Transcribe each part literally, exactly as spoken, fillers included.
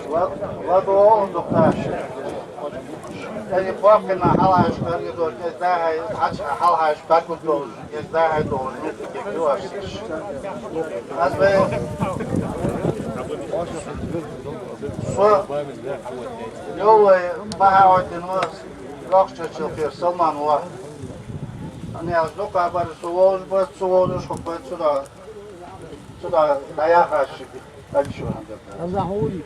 Ладувгӏа, дукха даш. Эггара боккхийна хьалхашка гаргадолаш, эггара дӏахо хьалхашка гаргадолаш, эггара дӏахо долаш, ну, кхувш. Аз вай, со, йолай, бахьа оттина ва, Лохчачилхера Салман ва. Ани аз дукха бар, со волаш ба, со волаш хургба, цудухьа, цудухьа дӏаяхаш шиъ. Хан шу хьан дерг. Аллахӏ хьури.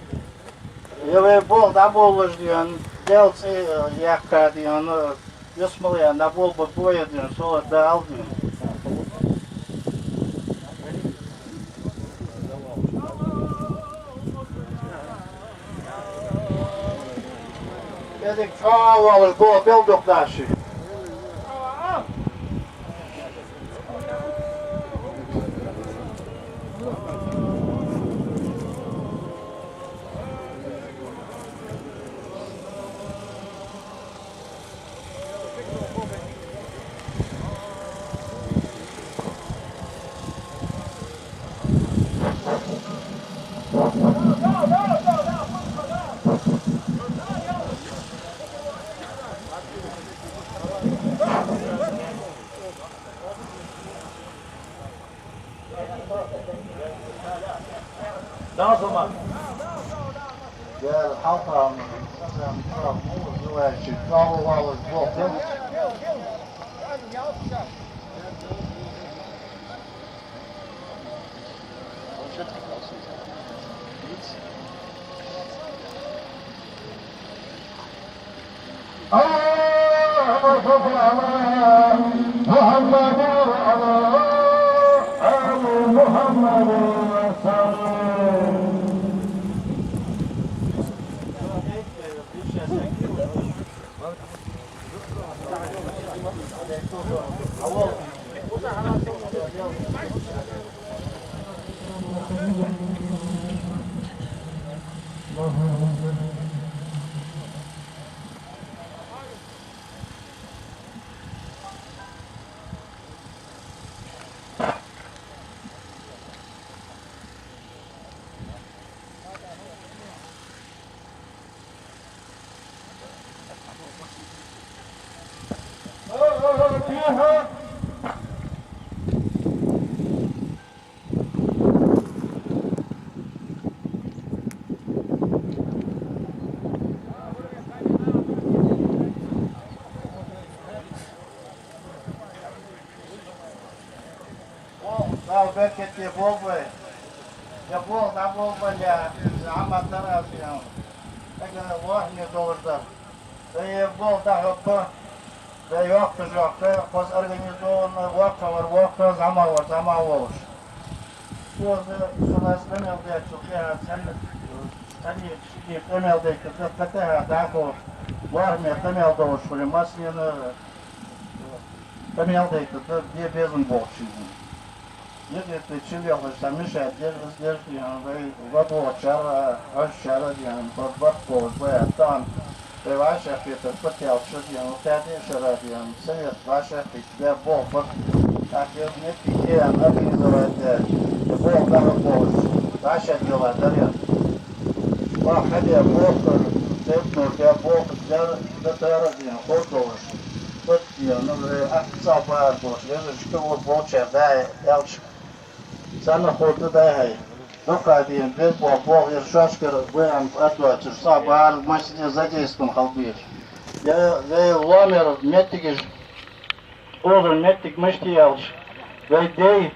Я вай болх дӏаболалуш дийна, Даьла цӏи, э, яьккха дийна, э, ялсмала яьнна дӏаболабаргба вай дийна, со ладувгӏа дийна. Эдик чӏоагӏа волаш го бел дукха даш. اللهم صل على محمد وعلى آل محمد وسلم. Дала беркате болба вай. Я болх дӏаболабале, я Ӏамал дар аз, я. Эггара лоархӏаме долаш дар. Вай я болх дӏахьокха, вай йоккха-йоккха, хоза организованно, воккхагӏвар воккха, зӏамагӏвар зӏамагӏа волаш. Хоза, со аз къамаьл дечул тӏехьагӏа цхьанне, цхьанне шиъ къамаьл дайтаргда, кхы тӏехьа дӏахо лоархӏаме къамаьл долаш хуле, массанена къамаьл дайтаргда, де безам болча шийна. Юкъе тӏа чувеллаш цхьа мишта дер, из дер, дийхьа, вай ладувгӏачар а, хьожачар а, дийхьа, бар барт болаш ба аьнна тахан, вай вӏашагӏкхетар паталча, дийхьа, укх тӏа дешара, дийхьа, совет вӏашагӏкхийтта баь болх бар. Тӏаккха ер метте е организовать даь, е болх дӏахьо болаш, вӏашагӏ дела дар ер. Ва хьаде болх, цепнур де болх, дер, да дара, дийхьа, ховргдолаш. Дийхьа, ну, вай атта цӏа баьр болаш, вежарашка ва болчар даьй, аьлча, царна ховргда даьй. Дукха дийхьа, беза болх, болх ер шоашкара баьнна аттачура, цӏа баьр массане задействован хила безаш. Я, вай лоамера моттигаш, озар моттиг мишта я аьлча, вай даьй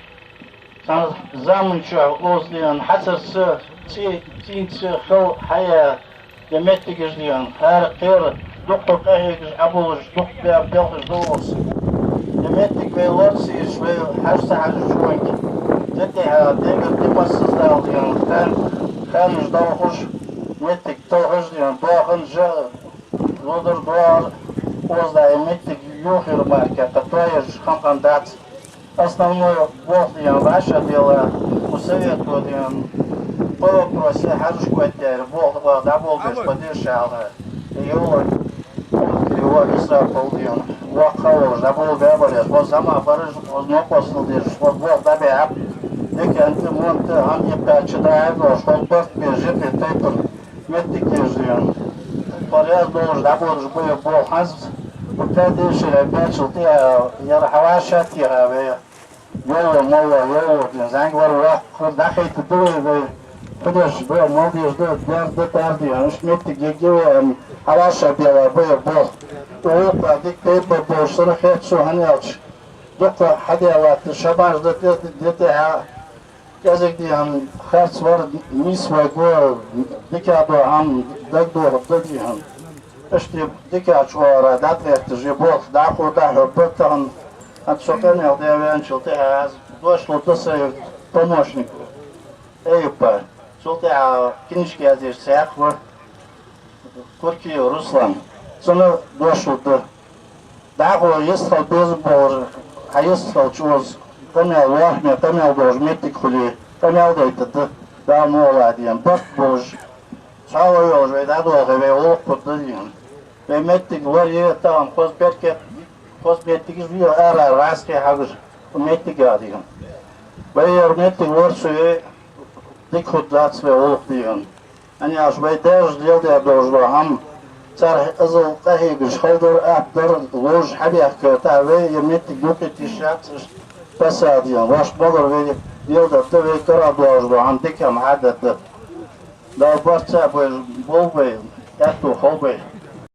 цхьан заман чухь оза, дийхьа, хьацарца, цӏи-, цӏийца хила хьаяь, я моттигаш, дийхьа, хӏара кхера дукха къахьегаш Ӏобуллаш, дукха бе-, белхаш долаш. Я моттиг вай лорацийша, вай хьажа ца хьажача вайга. Цу тӏехьа дегар де массаза Дала, дийхьа, хана, ханаш дӏахьош, моттиг талхаш, дийхьа, доахан жа, зудар доагӏар, оза даь моттиг юхера мара кхы тоаеш хам-хам дац. Основной болх, дийхьа, вӏашагӏ дела, у совето, дийхьа, по вопросе хьажашка оттаяьр, болх дӏаболабеш, поддержка хьалха. Йола, йола Исрапил, дийхьа, воккха волаш, дӏаболабаь бар ер, хоза зӏамагӏа бараш, хоза новкъостал деш, хоза болх дӏабаьб. Дика анта, монта, хӏама иккхача дӏа а долаш, хоза барт беш, жепе тайпан. Моттиг еш дийна. Тхо раьза долаш дӀабодаш ба ер болх хӀанз. Укх дешара баьчул тӀехьа ер хьавӀашагӀтеха вай. Йола, мола, йола, дийна, зӀамига вар воккха дӀахайтаргда вай, вай. Хьунаш ба, мел дезаш да, дер да, дер дийна. Иштта моттиг ергья вай, ам, хьавӀашагӀбелла ба ер болх. Укхаза дика тайпара болаш санна хет сона, хӀана аьлча дукха хьадаь латт, шабаш да тӀе, де тӀехьа. КӀезига дийна харц вар, нийсваргва, дикагӀдола хӀама дагадоха да дийна. Иштта дикагӀча оагӀорахьа дӀатӀаэтташ, ер болх дӀахо дӀахьоргба тахан. ХӀанз со къамаьл даь ваьнначул тӀехьа аз дош лургда сай помощнико Эйюпа. Цул тӀехьа книжка язъеш цхьа яхь ва, Куркиев Руслан. Цунна дош лургда. ДӀахо йистхила безам болаш, хьа йистхилча укхаза къамаьл лоархӀаме, къамаьл долаш моттиг хуле, къамаьл дайтаргда, Дала мукъ лахь дийна. Барт болаш, цхьоагӀо йолаш вай дӀадолхе, вай гӀулакх хургда дийна. Вай моттиг лорае, тахан хоза беркат, хоза моттигаш я арара вӀаскхий хьагуш, моттиг я дийна. Вай ер моттиг лорае, дика хургдац вай гӀулакх дийна. ХӀана аьлча вай даьша леладаь долаш дола хӀама, цар иззал къахьегаш хала дар, атта дар, ловш хьабаьхка, тӀаккха вай ер моттиг юкъе тийша яц, иштта пасса дийна. Вайш багара вай леладаргда, вай карагӀдоалаш дола хӀама дика хӀама хьадаргда. Дала барт цхьа беш болба вай, аьттув хилба вай.